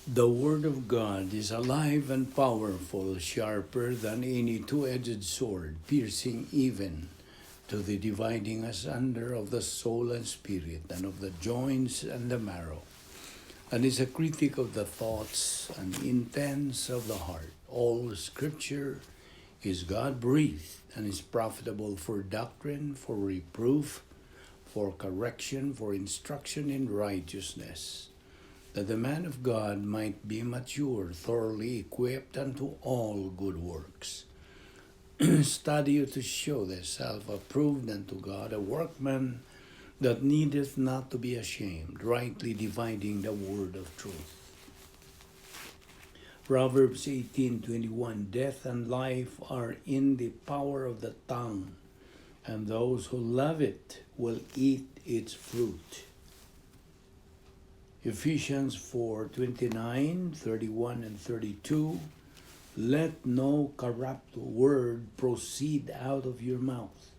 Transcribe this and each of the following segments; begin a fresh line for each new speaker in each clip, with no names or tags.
The Word of God is alive and powerful, sharper than any two-edged sword, piercing even to the dividing asunder of the soul and spirit, and of the joints and the marrow, and is a critic of the thoughts and intents of the heart. All Scripture is God-breathed and is profitable for doctrine, for reproof, for correction, for instruction in righteousness, that the man of God might be mature, thoroughly equipped unto all good works. Study to show thyself approved unto God, a workman that needeth not to be ashamed, rightly dividing the word of truth. Proverbs 18:21: Death and life are in the power of the tongue, and those who love it will eat its fruit. Ephesians 4:29, 31 and 32: Let no corrupt word proceed out of your mouth,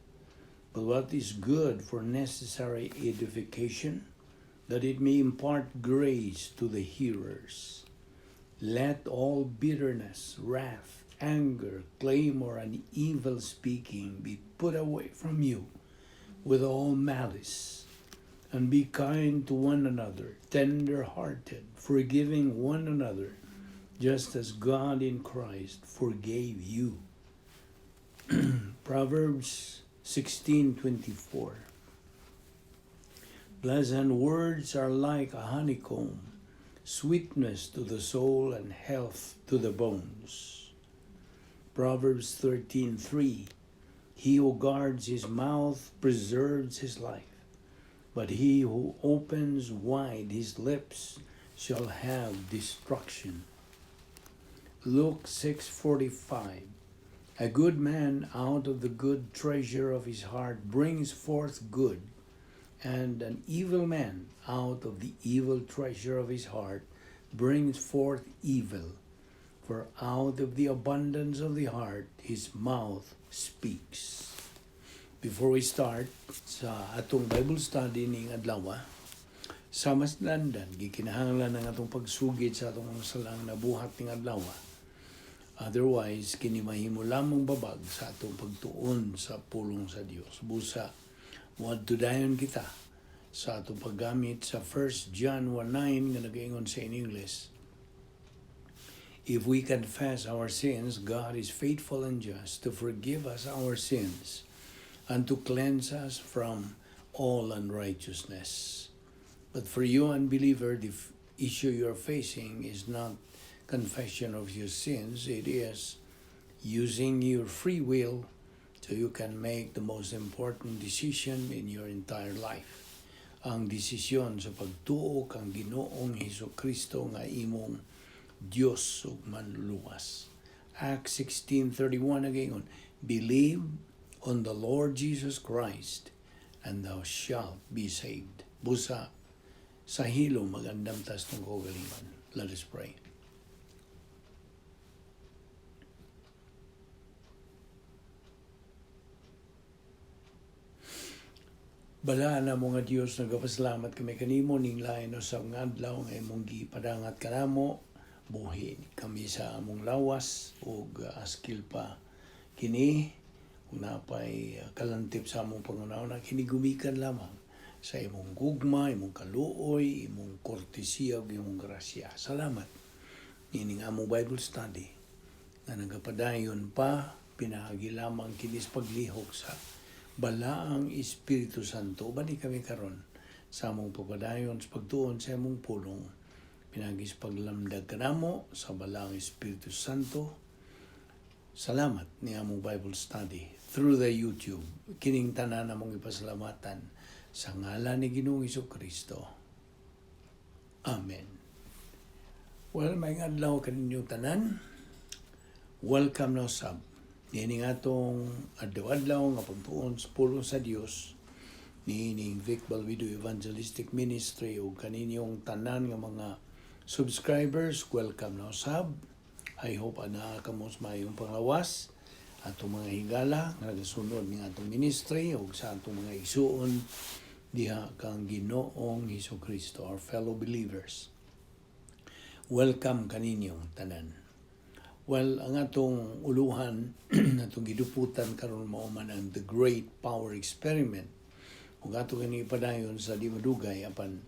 but what is good for necessary edification, that it may impart grace to the hearers. Let all bitterness, wrath, anger, clamor, and evil speaking be put away from you with all malice. And be kind to one another, tender hearted, forgiving one another, just as God in Christ forgave you. Proverbs 16:24: Pleasant words are like a honeycomb, sweetness to the soul and health to the bones. Proverbs 13:3: He who guards his mouth preserves his life, but he who opens wide his lips shall have destruction. Luke 6:45: A good man out of the good treasure of his heart brings forth good, and an evil man out of the evil treasure of his heart brings forth evil. For out of the abundance of the heart his mouth speaks. Before we start sa atong Bible study ning adlaw, sa mas landan gikinahanglan ang atong pagsugid sa atong mga salang nabuhat ning adlaw. Otherwise, kini mahimo lamang babag sa atong pagtuon sa pulong sa Dios. Busa, moadto dayon kita sa atong paggamit sa 1 John 1:9 nga nagaingon sa in English: "If we confess our sins, God is faithful and just to forgive us our sins and to cleanse us from all unrighteousness." But for you, unbeliever, the issue you're facing is not confession of your sins, it is using your free will so you can make the most important decision in your entire life. Ang desisyon sa pagtuo kang Ginoong Hesus Kristo nga imong Dios ug manluluwas. Acts 16:31 nagaingon, "Believe on the Lord Jesus Christ and thou shalt be saved." Busa sa hilom magandam tas tong kaugalingon. Let us pray. Balaan namo nga Dios, nagapasalamat kami kanimo ning lain usab nga adlaw nga imong gipadangat kanamo. Buhi kami sa among lawas ug askil pa kini ug napay kalantip sa among panghuna-huna, kini gumikan lamang sa imong gugma, imong kaluoy, imong kortesiya ug imong grasya. Salamat nining among Bible study nga nagapadayon pa pinaagi lamang kini sa paglihok sa Balaang Espiritu Santo. Ubani kami karon sa among pagpadayon sa pagtuon sa imong pulong pinaagi sa paglamdag kanamo sa Balaang Espiritu Santo. Salamat ni among Bible study through the YouTube. Kining tanan among ipasalamatan sa ngalan ni Ginoong Kristo. Amen. Well, maayong adlaw kaninyong tanan. Welcome na usab niining atong adlaw-adlaw nga pagtuon sa pulong sa Dios niining Vic Balbido Evangelistic Ministry. Ug kaninyong tanan nga mga subscribers, welcome na usab. I hope ana kamo sa maayong panglawas, atong mga higala nga nagasunod ning atong ministry ug sa atong mga igsuon diha kang Ginoong Hesus Kristo, our fellow believers. Welcome kaninyong tanan. Well, ang atong uluhan, atong giduputan karon mao man ang The Great Power Experiment. Ug ato kini ipadayon sa di madugay, apan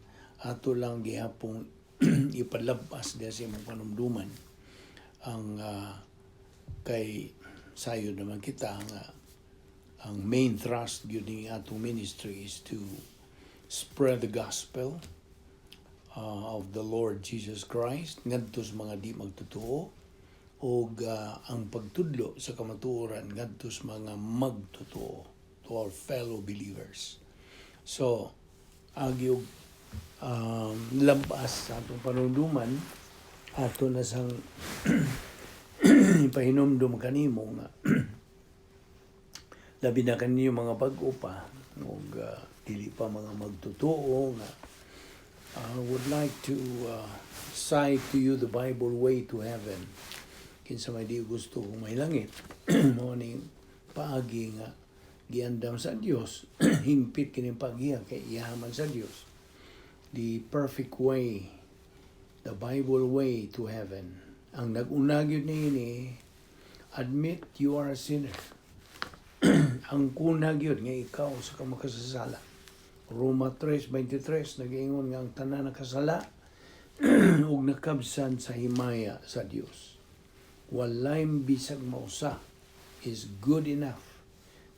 ato lang gihapong ipalabas diha sa imong panumduman ang kay sayo naman kita nga ang main thrust gyud ni atong ministry is to spread the gospel of the Lord Jesus Christ ngadto sa mga di magtotoo ug ang pagtudlo sa kamatuoran ngadto sa mga magtotoo, to our fellow believers. So, agi og lampas sa atong panumduman, ato na sang ipahinumdum kanimo nga labi na kaninyo mga bag-o pa ug dili pa mga magtotoo nga I would like to cite to you the Bible way to heaven. Kinsa may di gusto kung may langit, mao ning paagi nga giandam sa Dios, hingpit kining pagiya kay iyaman sa Dios. The perfect way, the Bible way to heaven. Ang nag-una gyud niini, admit you are a sinner. Ang kuna gyud nga ikaw usa ka makasasala. Roma 3:23 nag-ingon nga ang tanan nakasala ug nakabsan sa himaya sa Dios. Walay bisag mausa is good enough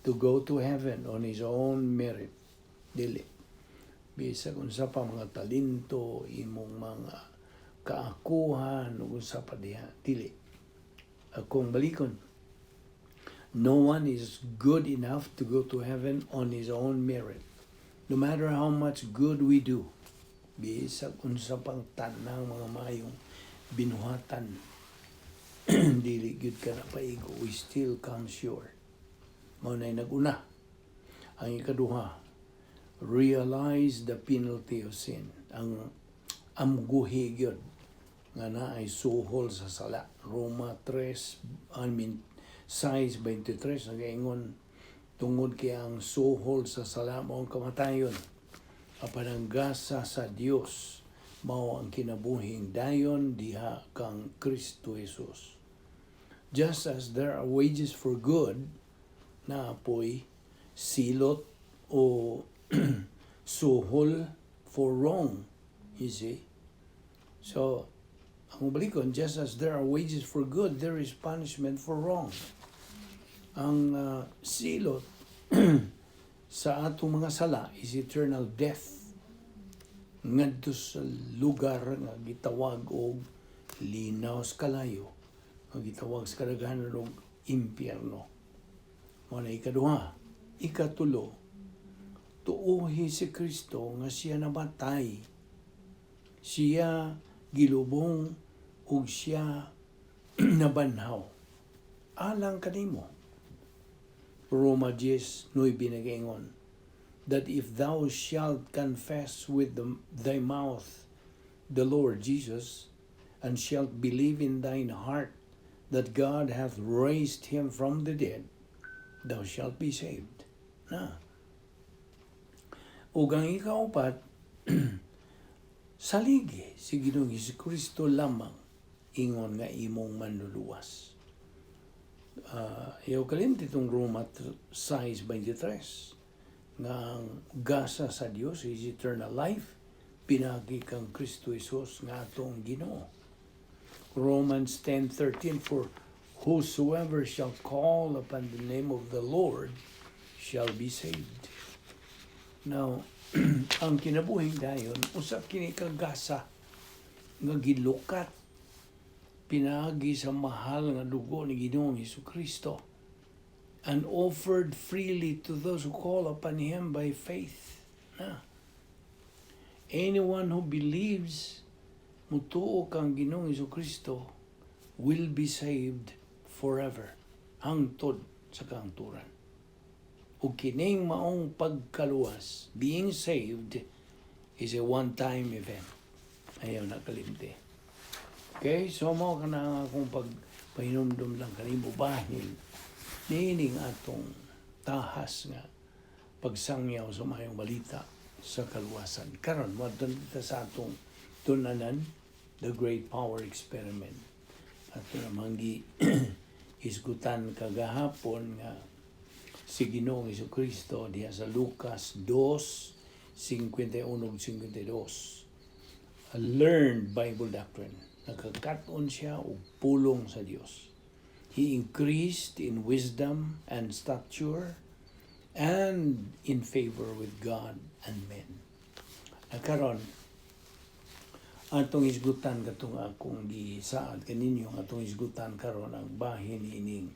to go to heaven on his own merit. Dili. Bisag unsa pa mga talento, imong mga kaakuhan, ug unsa pa diha. Dili. Akong balikon. No one is good enough to go to heaven on his own merit. No matter how much good we do, bisag unsa pang tanang mga mayong binuhatan, dili gyud ka na paigo, we still come short. Mao na naguna. Ang ikaduha, realize the penalty of sin. Ang amguhi gyud nga naay suhol sa sala. Roma 3, I mean 6:23 nagaingon, tungod kay ang suhol sa sala mao ang kamatayon, apan ang gasa sa Dios mao ang kinabuhing dayon diha kang Kristo Jesus. Just as there are wages for good, naa poy silot o suhol for wrong, you see. So, ang balikon, just as there are wages for good, there is punishment for wrong. Ang silot sa atong mga sala is eternal death ngadto sa lugar nga gitawag og linaw sa kalayo, nga gitawag sa kadaghanan og impyerno. Mao na ikaduha. Ikatulo, tuohi si Kristo nga siya namatay, siya gilubong ug siya nabanhaw alang kanimo. Roma 10:9 nagaingon that if thou shalt confess with thy mouth the Lord Jesus, and shalt believe in thine heart that God hath raised him from the dead, thou shalt be saved. Na. Ug ang ikaupat, saligi si Ginoong Kristo lamang ingon nga imong manluluwas. Ayaw kalimti itong Roma 6:23 nga ang gasa sa Dios is eternal life pinagi kang Kristo Jesus nga atong Ginoo. Romans 10:13, "For whosoever shall call upon the name of the Lord shall be saved." Now, ang kinabuhing dayon usa kini ka gasa nga gilukat pinaagi sa mahal nga dugo ni Ginoong Kristo and offered freely to those who call upon him by faith. Na. Anyone who believes, mutuo kang Ginoong Kristo, will be saved forever hangtod sa kahangturan. Ug kining maong pagkaluwas, being saved, is a one-time event. Ayaw na kalimti. Okay, so mao kana ang akong pagpahinumdum lang kanimo bahin niining atong tahas nga pagsangyaw sa mayong balita sa kaluwasan. Karon, moadto ta sa atong tun-anan. The Great Power Experiment. Ato namang gi isgutan kagahapon nga si Ginoong Kristo diha sa Lucas 2:51 ug 52. A learned Bible doctrine. Nakakat-on siya og pulong sa Dios. He increased in wisdom and stature and in favor with God and men. Na karon, atong isgutan katong akong gisaad kaninyo, atong isgutan karon ang bahin ining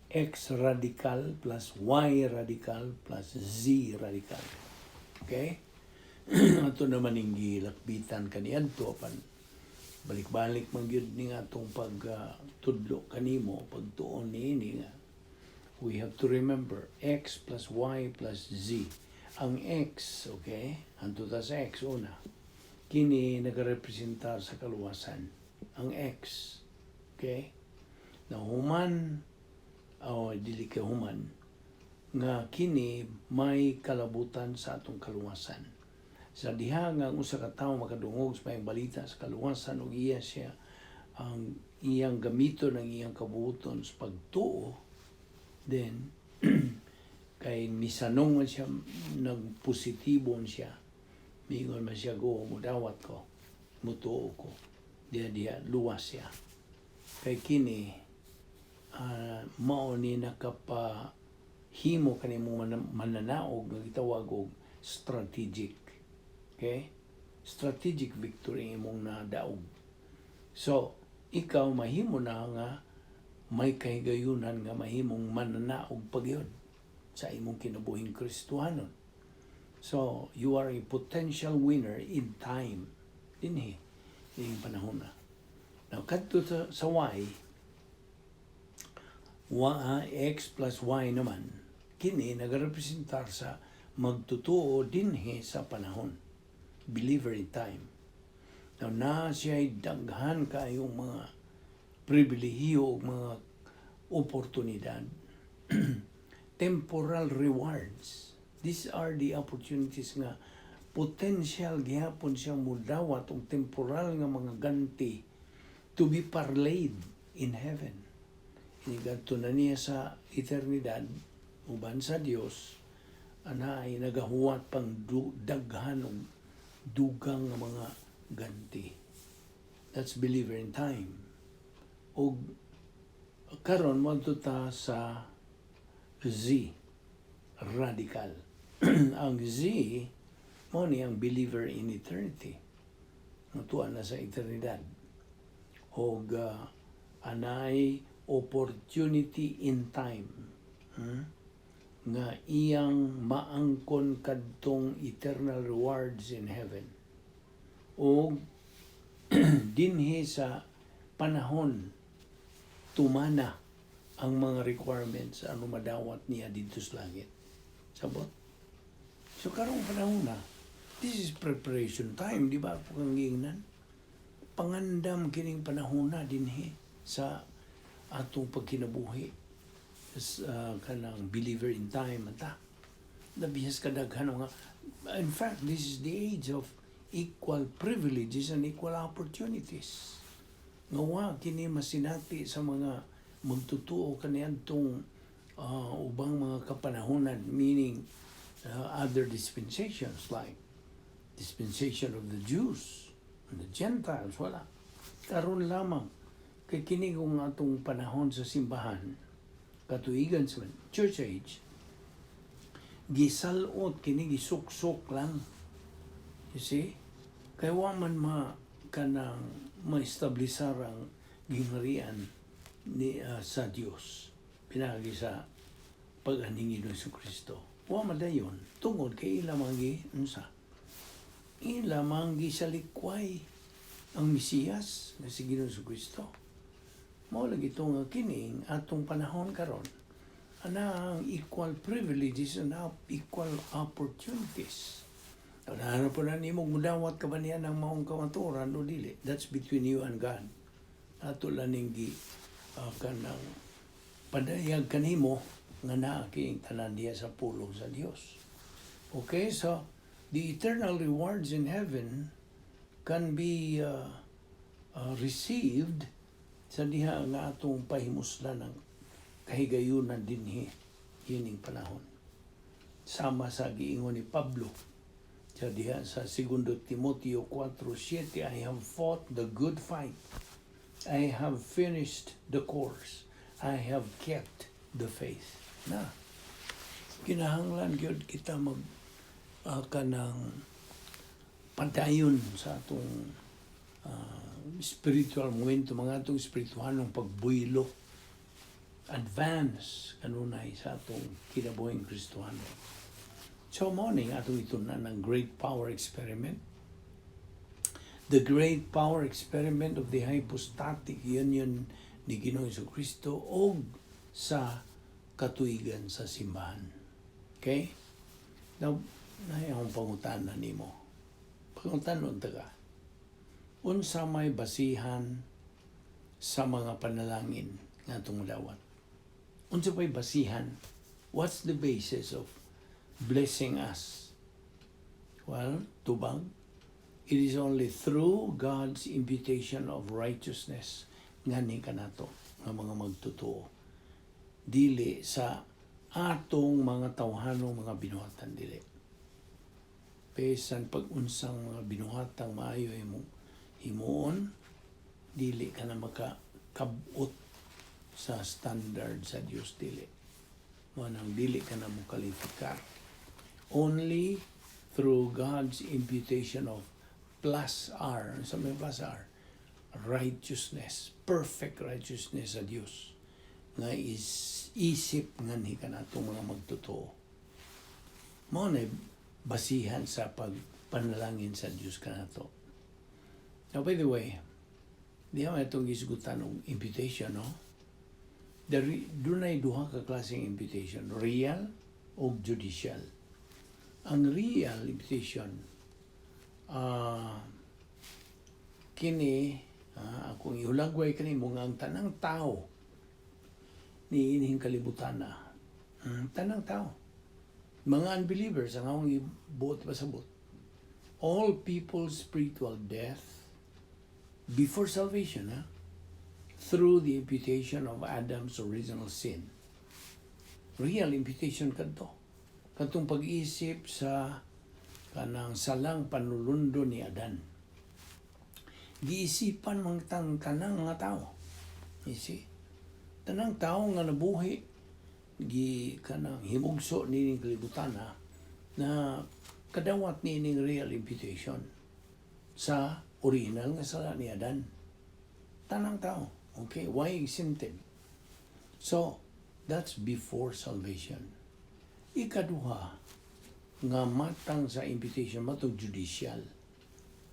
X radical plus Y radical plus Z radical. Okay? Ato naman ning gilakbitan kaniadto, apan balik-balik man gyud ning atong pag tudlo kanimo, pagtuon niini nga we have to remember X plus Y plus Z. Ang X, okay? Anto ta sa X una. Kini nagarepresentar sa kaluwasan. Ang X, okay? Na human o dili ka human nga kini may kalabutan sa atong kaluwasan. Sa diha nga ang usa ka tawo makadungog sa maayong balita sa kaluwasan ug iya siya ang iyang gamiton ang iyang kabuoton sa pagtuo, then kay misanong man siya, nagpositibo man siya, miingon man siya, "Go, mudawat ko, mutuo ko," diha diha luwas siya, kay kini mao ni nakapa himo kanimo mananaog nga gitawag og strategic, okay, strategic victory imong nadaog. So ikaw mahimo na nga may kahigayunan nga mahimong mananaog pagyud sa imong kinabuhing Kristohanon. So you are a potential winner in time dinhi ning panahon na. Now, kadto sa Y, wa, X plus Y naman, kini nagarepresentar sa magtutuo dinhi sa panahon. Believer in time. Now, na siya daghan kayong mga pribilehiyo ug mga oportunidad. Temporal rewards. These are the opportunities nga potential gihapon siyang mudawat og temporal nga mga ganti to be parlayed in heaven. Inigadto na niya sa eternidad uban sa Dios, ana ay nagahuwat pang daghan og dugang nga mga ganti. That's believer in time. Og karon moadto ta sa Z radical. Ang Z mo ni ang believer in eternity. Mutuo na sa eternidad. Og anay opportunity in time. Nga iyang maangkon kadtong eternal rewards in heaven. Og dinhi sa panahon tumana ang mga requirements ano madawat niya dito sa langit. Sabot? So karong panahon na, this is preparation time, di ba? Kung giingnan, pangandam kining panahon na dinhi sa atong pagkinabuhi. As kanang believer in time ata. Nabihas kadaghan nga. In fact, this is the age of equal privileges and equal opportunities. Nga wa kini masinati sa mga magtutuo kaniadtong ubang mga kapanahonan, meaning other dispensations like dispensation of the Jews and the Gentiles, wala. Karon lamang kay kini kung atong panahon sa simbahan, katuigan sa church age, gisalot kini, gisuksok lang. You see? Kay wa man ma kanang maestablisar ang gingharian ni sa Dios pinaagi sa pag-anhi ni Kristo. Wa man dayon tungod kay ila man gi unsa? Ila man gisalikway ang Mesiyas nga si Ginoong Kristo. Mao lagi ito nga kining atong panahon karon ana ang equal privileges and equal opportunities. Wala po na nimo mudawat ka ba niya ng maong kamatuoran o dili. That's between you and God. Ato lang ning gi kanang padayag kanimo nga naa kining tanan diha sa pulong sa Dios. Okay, so the eternal rewards in heaven can be received sa diha nga atong pahimuslan ng kahigayunan dinhi hining panahon. Sama sa giingon ni Pablo sa diha sa 2 Timoteo 4:7, "I have fought the good fight. I have finished the course. I have kept the faith." Na kinahanglan gyud kita mag kanang padayon sa atong spiritual momento, mga atong espirituhanong pagbuylo, advance kanunay sa atong kinabuhing Kristohano. So mao ning atong itun-an ng great power experiment. The great power experiment of the hypostatic union ni Ginoong Kristo og sa katuigan sa simbahan. Okay? Now, naay akong pangutana nimo. Pangutanon ta ka. Unsa may basihan sa mga panalangin nga atong dawat? Unsa pa'y basihan? What's the basis of blessing us? Well, tubag, it is only through God's imputation of righteousness ngani kanato nga mga magtotoo. Dili sa atong mga tawhanong mga binuhatan, dili. Bisan pag unsang mga binuhatang maayo imong himuon, dili ka na makakabot sa standard sa Dios, dili. Mao nang dili ka na mo kalifikar. Only through God's imputation of plus R, sa may plus R, righteousness, perfect righteousness sa Dios nga is isip nganhi kanatong mga magtotoo. Mao na basihan sa pagpanalangin sa Dios kanato. Now, by the way, di man itong gisgutan og imputation, no? Dunay duha ka klaseng imputation, real o judicial. Ang real imputation, kini, akong ihulagway kanimo nga ang tanang tao niining kalibutan na. Tanang tao. Mga unbelievers, ang akong ibuot pasabot. All people's spiritual death before salvation, ha? Through the imputation of Adam's original sin. Real imputation kadto. Katong pag-isip sa kanang salang panulundo ni Adan. Giisipan mang tang tanang mga tao. You see? Tanang tao nga nabuhi gi kanang himugso nining kalibutan, ha, na kadawat niining real imputation sa original nga sala ni Adan. Tanang tao. Okay, why exempted? So, that's before salvation. Ikaduha nga matang sa imputation matong judicial.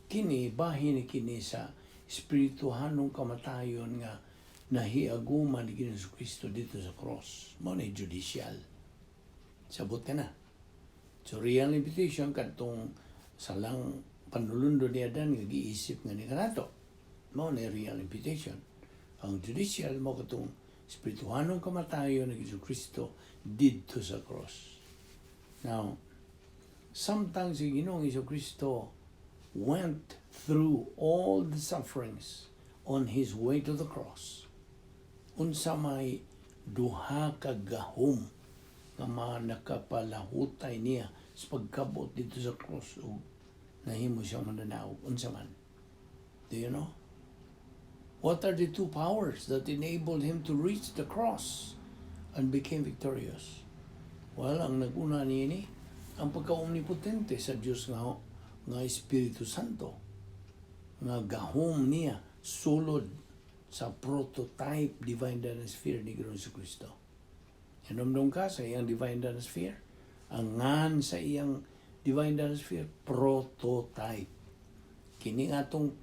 Kini bahin ni kini sa espirituhanong kamatayon nga nahiaguman ni Ginoong Kristo didto sa cross. Mao ni judicial. Sabot ka na. So real imputation kadtong salang panulundo ni Adan nga giisip nga ni kanato. Mao ni real imputation. Ang judicial mao katong espirituhanong kamatayon ni Ginoong Kristo didto sa cross. Now, samtang si Ginoong Kristo went through all the sufferings on his way to the cross, unsa may duha ka gahom nga mga nakapalahutay niya sa pagkabot didto sa cross ug nahimo siyang mananaog? Unsa man? Do you know? What are the two powers that enabled him to reach the cross and became victorious? Well, ang nag-una niini, ang pagka-omnipotente sa Dios nga Espiritu Santo nga gahom niya sulod sa prototype divine sphere ni Ginoong Kristo. Hinumdum ka sa iyang divine sphere. Ang ngan sa iyang divine sphere, prototype. Kini nga atong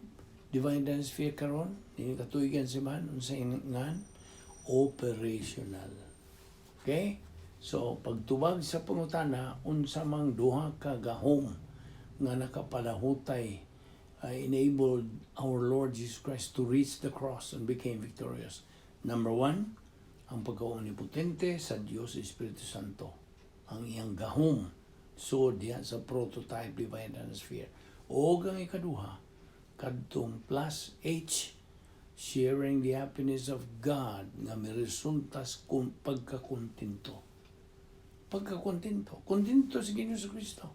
divine sphere karon, ini katuigan si man, unsa ngan? Operational. Okay? So, pagtubag sa pangutana, unsa mang duha ka gahom nga nakapalahutay, enabled our Lord Jesus Christ to reach the cross and became victorious? Number one, ang pagka-omnipotente sa Diyos Espiritu Santo. Ang iyang gahom so diya sa prototype divine sphere. O ang ikaduha, Kadtong plus H, sharing the happiness of God nga miresulta sa pagkakontento. Pagkakontento. Kontento si Ginoong Kristo.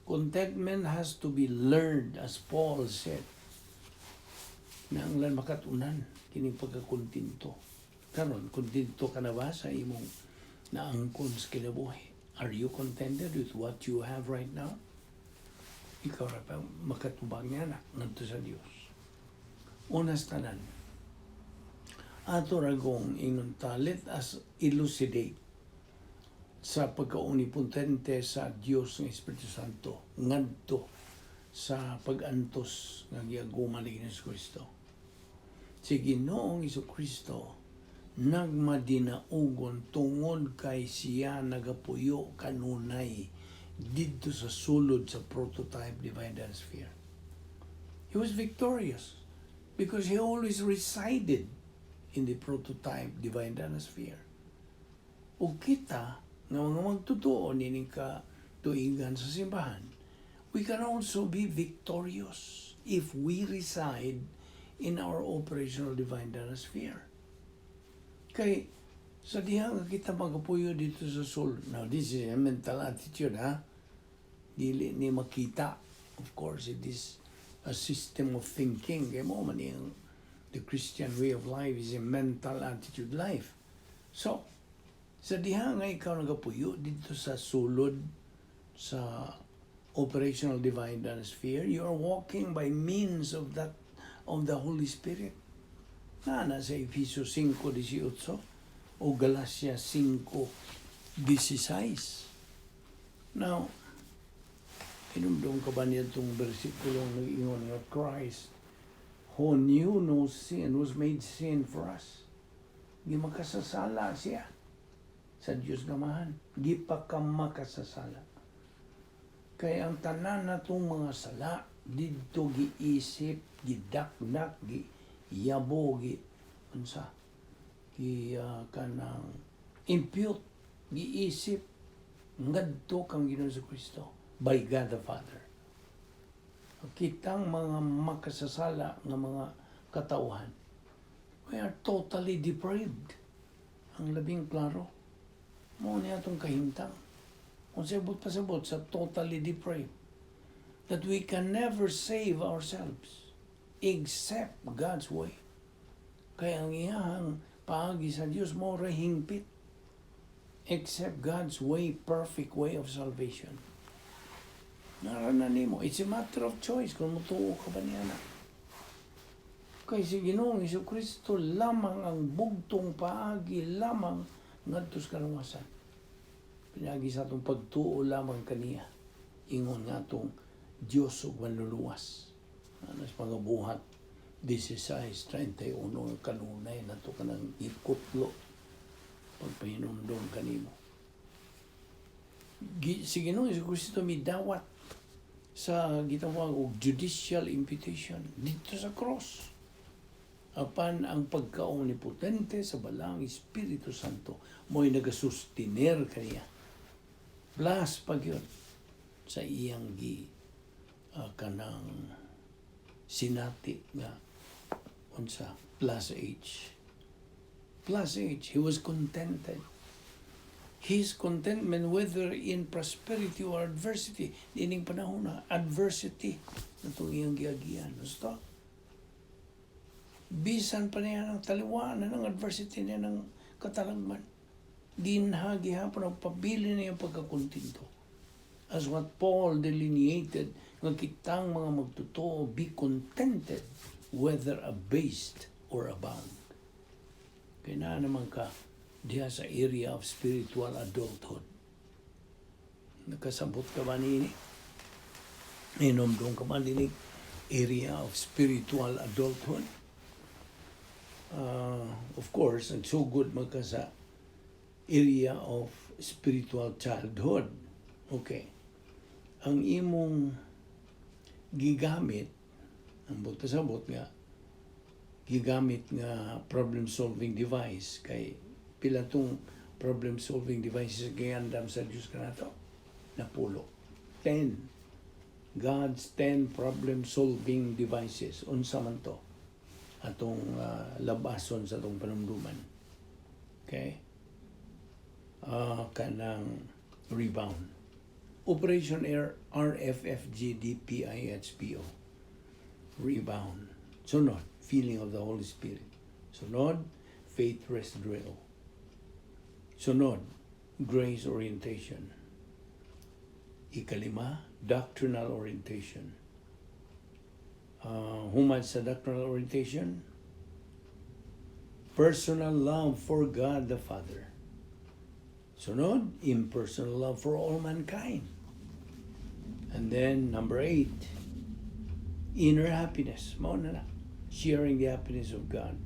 Contentment has to be learned, as Paul said. Na ang lan makatunan kining pagkakontento. Karon, kontento ka na ba sa imong naangkon sa kinabuhi? Are you contented with what you have right now? Ikaw ra pa makatubag niya na ngadto sa Dios. Una sa tanan, ato ragong ingon ta, let us elucidate sa pagkaomnipotente sa Dios ng Espiritu Santo ngadto sa pag-antos nga giaguman ni Ginoong Kristo. Si Ginoong Kristo nagmadinaugon tungod kay siya nagapuyo kanunay didto sa sulod sa prototype divine sphere. He was victorious because he always resided in the prototype divine sphere. Ug kita nga mga magtotoo nining ka tuigan sa simbahan, we can also be victorious if we reside in our operational divine sphere. Kay sa diha nga kita magapuyo didto sa sulod. Now, this is a mental attitude, ha? Dili ni makita. Of course, it is a system of thinking. Kay mao man yung the Christian way of life is a mental attitude life. So, sa diha nga ikaw nagapuyo didto sa sulod sa operational divine sphere, you are walking by means of that of the Holy Spirit. Na nasa Efeso 5:18 o Galatia 5:16. Now, hinumdum ka ba niya itong versikulong nag-ingon nga Christ who knew no sin was made sin for us? Di makasasala siya sa Diyos Amahan. Di pa ka makasasala. Kaya ang tanan natong mga sala, didto giisip, gidakdak, giyabo, gi, unsa, gi kanang impute, giisip, ngadto kang Ginoong Kristo by God the Father. Kitang mga makasasala nga mga katauhan, we are totally depraved. Ang labing klaro, mao niya atong kahimtang. Kung sabot pasabot sa totally depraved, that we can never save ourselves except God's way. Kaya ang iyahang paagi sa Dios mao ra hingpit except God's way, perfect way of salvation. Nara na nimo. It's a matter of choice kung mutuo ka ba niya na. Kay si Ginoong Kristo lamang ang bugtong paagi lamang ngadto sa kaluwasan. Pinagi sa atong pagtuo lamang kaniya. Ingon nga atong Diyos ug manluluwas. Ano sa mga buhat 16:31 nga kanunay nato kanang ikutlo pagpahinumdom kanimo. Si Ginoong Kristo midawat sa gitawag og judicial imputation didto sa cross. Apan ang pagkaomnipotente sa Balaang Espiritu Santo mo'y nagasustiner kaniya. Plus pa gyud sa iyang gi kanang sinati nga unsa, plus H. Plus H, he was contented. His contentment, whether in prosperity or adversity, niining panahon na adversity na itong iyang giagian. Gusto? Bisan pa niya ng taliwanan ng adversity niya ng katalagman. Dinha gihapon ang pabili niya pagkakontento. As what Paul delineated, nga kitang mga magtotoo, be contented whether abased or abound. Kaya na naman ka diha sa area of spiritual adulthood. Nakasabot ka ba nini? Inomdong ka ba nini area of spiritual adulthood? Of course, nagsugod man ka sa area of spiritual childhood. Okay. Ang imong gigamit, ang buot pasabot nga, gigamit nga problem solving device kay pila tong problem solving devices gayandam sa Dios kanato? Napulo. 10. God's 10 problem-solving devices. Unsa man to? Atong labason sa atong panumduman. Okay? Kanang rebound. Operation Air RFFGDPIHPO. Rebound. Sunod, feeling of the Holy Spirit. Sunod, faith rest drill. Sunod, grace orientation. Ikalima, doctrinal orientation. Human sa doctrinal orientation, personal love for God the Father. Sunod, impersonal love for all mankind. And then, number eight, inner happiness. Mao na na. Sharing the happiness of God.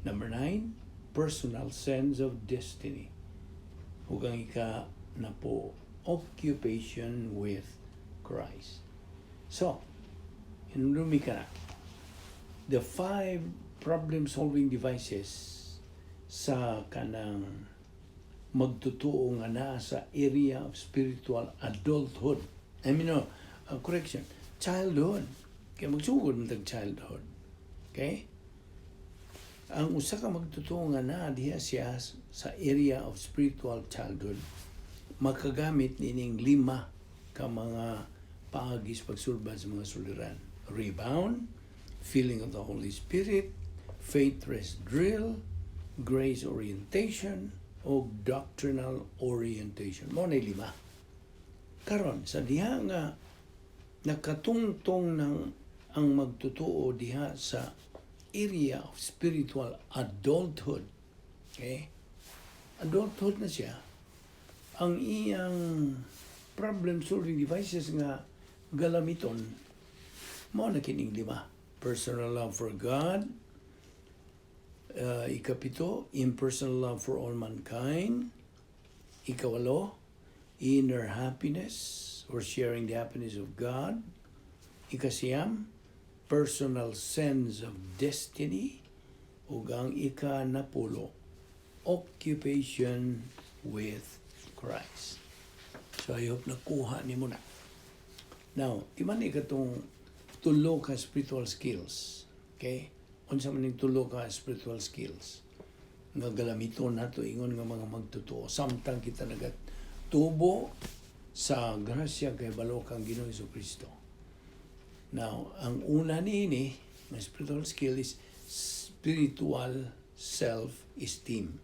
Number nine, personal sense of destiny. Ug ang ika napo, occupation with Christ. So, hinumdumi ka na. The five problem-solving devices sa kanang magtotoo nga naa sa area of spiritual adulthood. I mean, no, correction, childhood. Kaya magsugod man tag childhood. Okay? Ang usa ka magtotoo nga naa diha siya sa area of spiritual childhood, makagamit nining lima ka mga paagi sa pagsulbad sa mga suliran. Rebound, feeling of the Holy Spirit, faith rest drill, grace orientation, o doctrinal orientation. Mao na lima. Karon sa diha nga nakatungtong ng ang magtotoo diha sa area of spiritual adulthood. Okay? Adulthood na siya. Ang iyang problem solving devices nga galamiton mao na kining lima. Personal love for God, ikapito, impersonal love for all mankind. Ikawalo, inner happiness or sharing the happiness of God. Ikasiyam, personal sense of destiny. Ug ang ikanapulo, occupation with Christ. So I hope nakuha nimo na. Now, di man ni katong tulo ka spiritual skills. Okay? Unsa man ning tulo ka spiritual skills nga galamiton nato ingon nga mga magtotoo samtang kita nagatubo sa grasya kay balo kang Ginoong Kristo. Now, ang una niini nga spiritual skill is spiritual self-esteem,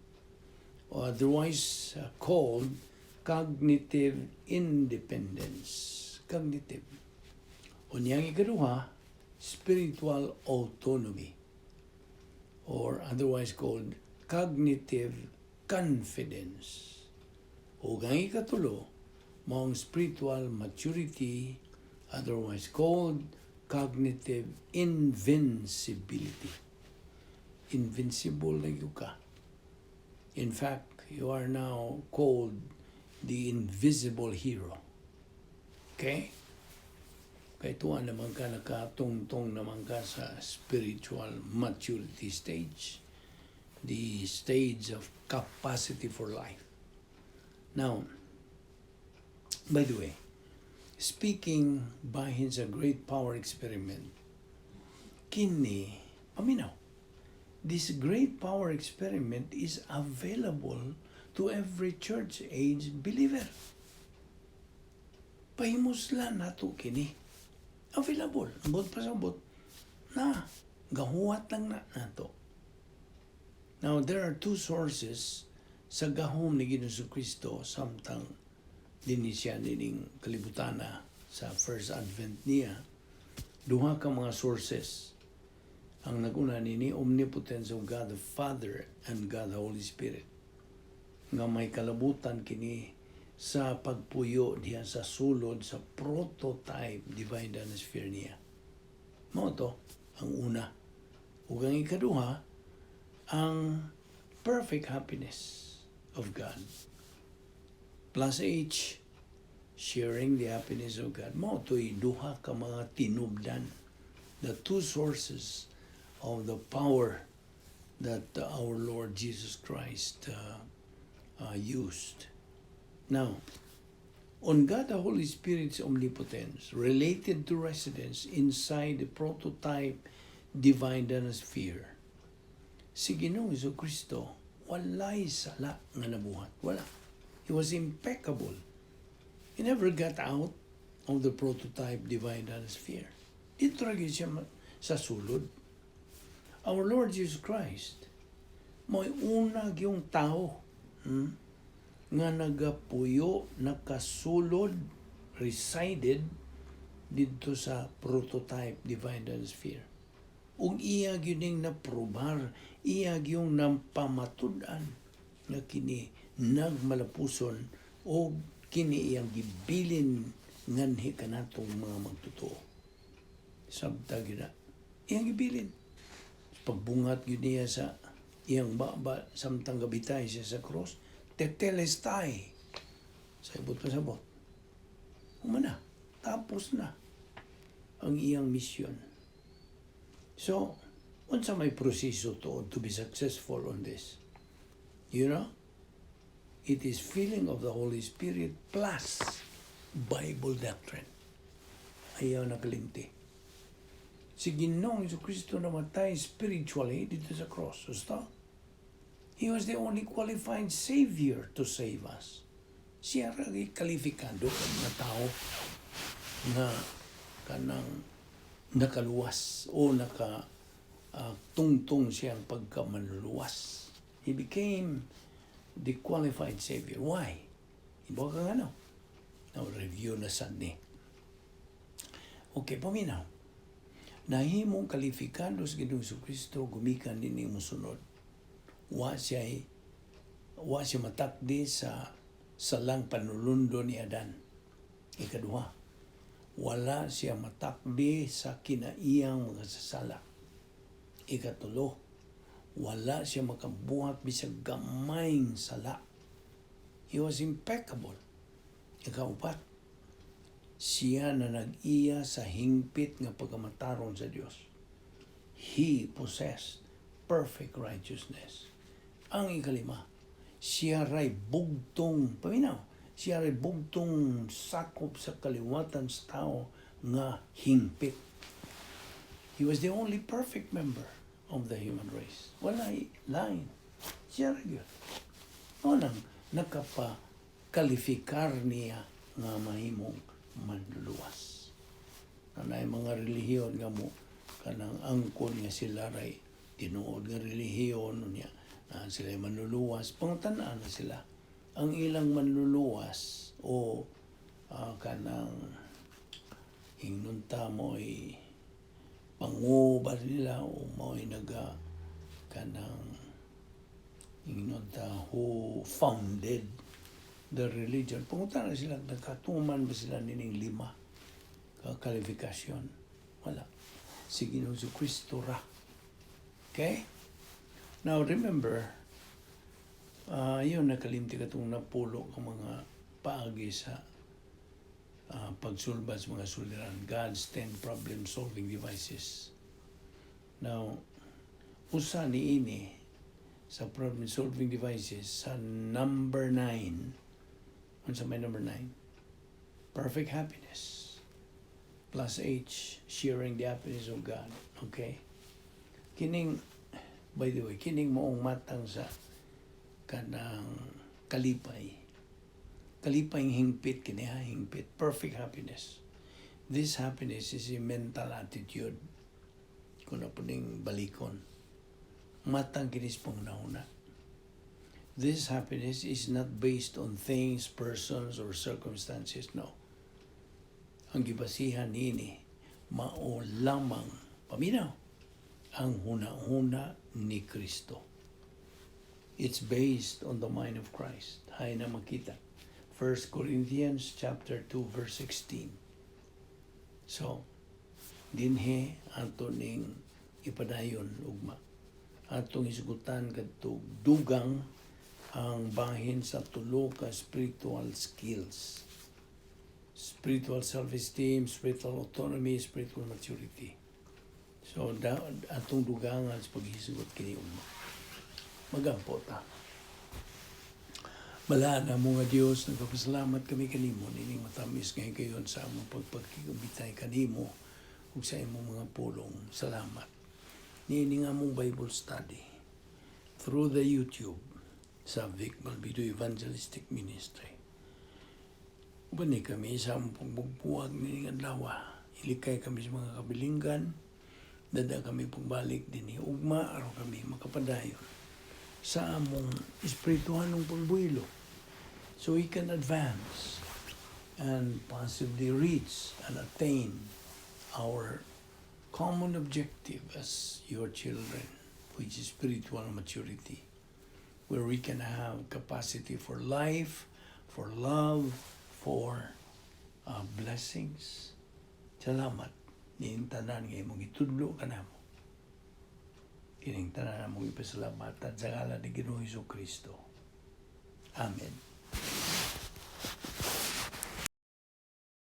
or otherwise called cognitive independence. Cognitive. Unyang ikaduha, spiritual autonomy, or otherwise called cognitive confidence. Ug ang ikatulo, maong spiritual maturity, otherwise called cognitive invincibility. Invincible na gyud ka. In fact, you are now called the invisible hero. Okay? Kay tuwa naman ka, nakatungtong naman ka sa spiritual maturity stage, the stage of capacity for life. Now, by the way, speaking bahin sa great power experiment, kini, paminaw, this great power experiment is available to every church age believer. Pahimuslan nato kini. Available. Ambot pasabot na gahuwat lang na nato. Now, there are two sources sa gahom ni Ginoong Kristo samtang dinhi siya nining kalibutana sa first advent niya. Duha ka mga sources. Ang naguna nini, omnipotence of God the Father and God the Holy Spirit. Nga may kalabutan kini sa pagpuyo diha sa sulod sa prototype divine dynasphere niya. Mao to ang una. Ug ang ikaduha, ang perfect happiness of God. Plus H, sharing the happiness of God. Mao to'y duha ka mga tinubdan. The two sources of the power that our Lord Jesus Christ used. Now, On God the Holy Spirit's omnipotence related to residence inside the prototype divine sphere. Si Ginoong Kristo, walay sala nga nabuhat. Wala. He was impeccable. He never got out of the prototype divine sphere. Didto ra gyud siya sa sulod. Our Lord Jesus Christ, mo'y una gyung tao nga nagapuyo, nakasulod, resided didto sa prototype divine sphere. Ug iya gyud ning naprobar, iya gyung nampamatud-an nga kini nagmalapuson o kini iyang gibilin nganhi kanatong mga magtotoo. Sabta gyud na. Iyang gibilin. Pagbungat gyud niya sa iyang baba samtang gabitay siya sa cross, tetelestai. Sa ibot pasabot. Humana. Tapos na ang iyang misyon. So, unsa may proseso to be successful on this? You know? It is filling of the Holy Spirit plus Bible doctrine. Ayaw na kalimti. Si Ginoong Kristo namatay spiritually didto sa cross. Gusto? He was the only qualified Savior to save us. Siya ra kalifikado nga tao nga kanang nakaluwas o naka tungtong siyang pagkamanluluwas. He became the qualified Savior. Why? Iba ka nga, no? Now, review na sad ni. Okay, paminaw. Nahimong kalifikado sa Ginoong Kristo gumikan dinhi mosunod. Wa siya matakdi sa salang panulundo ni Adan. Ikaduha, wala siya matakdi sa kinaiyang mga sasala. Ikatulo, wala siya makabuhat bisag gamayng sala. He was impeccable. Ikaupat, siya na nag-iya sa hingpit nga pagkamatarong sa Dios. He possessed perfect righteousness. Ang ikalima, siya ray bugtong, paminaw, siya ray bugtong sakop sa kaliwatan sa tao nga hingpit. He was the only perfect member of the human race. Walay lain. Siya ra gyud. Mao nang nakapa-kalifikar niya nga mahimong manluluwas. Naay mga relihiyon nga mo kanang angkon nga sila ray tinuod nga relihiyon niya na sila manluluwas, pangutan-an na sila ang ilang manluluwas o kanang ingnon ta mo'y panguba nila o mo'y naga kanang ingnon ta who founded the religion. Pangutan na sila, nakatuman ba sila nining lima ka kalifikasyon? Wala. Si Ginoong Kristo ra. Okay? Now remember, yun, nakalimti katong napulo ka mga paagi sa pagsulbad sa mga suliran. God's 10 problem-solving devices. Now, usa ni ini sa problem-solving devices sa number 9. Unsa may number 9? Perfect happiness. Plus H, sharing the happiness of God. Okay? Kining, by the way, kining moong matang sa kanang kalipay. Kalipay hingpit kini ha, hingpit. Perfect happiness. This happiness is a mental attitude. Kung na ning balikon. Matang kini sa panghunahuna. This happiness is not based on things, persons, or circumstances. No. Ang gibasihan nini, mao lamang, paminaw, ang huna-huna ni Kristo. It's based on the mind of Christ. Hay na makita. 1 Corinthians chapter 2 verse 16. So, dinhi ato ning ipadayon ugma. Atong hisgutan kadto dugang ang bahin sa tulo ka spiritual skills. Spiritual self-esteem, spiritual autonomy, spiritual maturity. So, atong dugangan sa paghisgot kini ugma. Magampo ta. Balaan namo nga Dios, nagpapasalamat kami kanimo nining matamis nga higayon sa among pagpakigabitay kanimo ug sa imong mga pulong. Salamat. Niini nga among Bible study through the YouTube sa Vic Balbido Evangelistic Ministry. Uban ni kami sa among pagbugbuwag nining adlaw. Ilikay kami sa mga kabilinggan. Dada kami pagbalik dinhi ugma aron kami makapadayon sa among espirituhanong pagbuelo so we can advance and possibly reach and attain our common objective as your children, which is spiritual maturity, where we can have capacity for life, for love, for blessings. Salamat nining tanan nga imong gitudlo kanamo. Kining tanan among ipasalamatan sa ngalan ni Ginoong Kristo. Amen.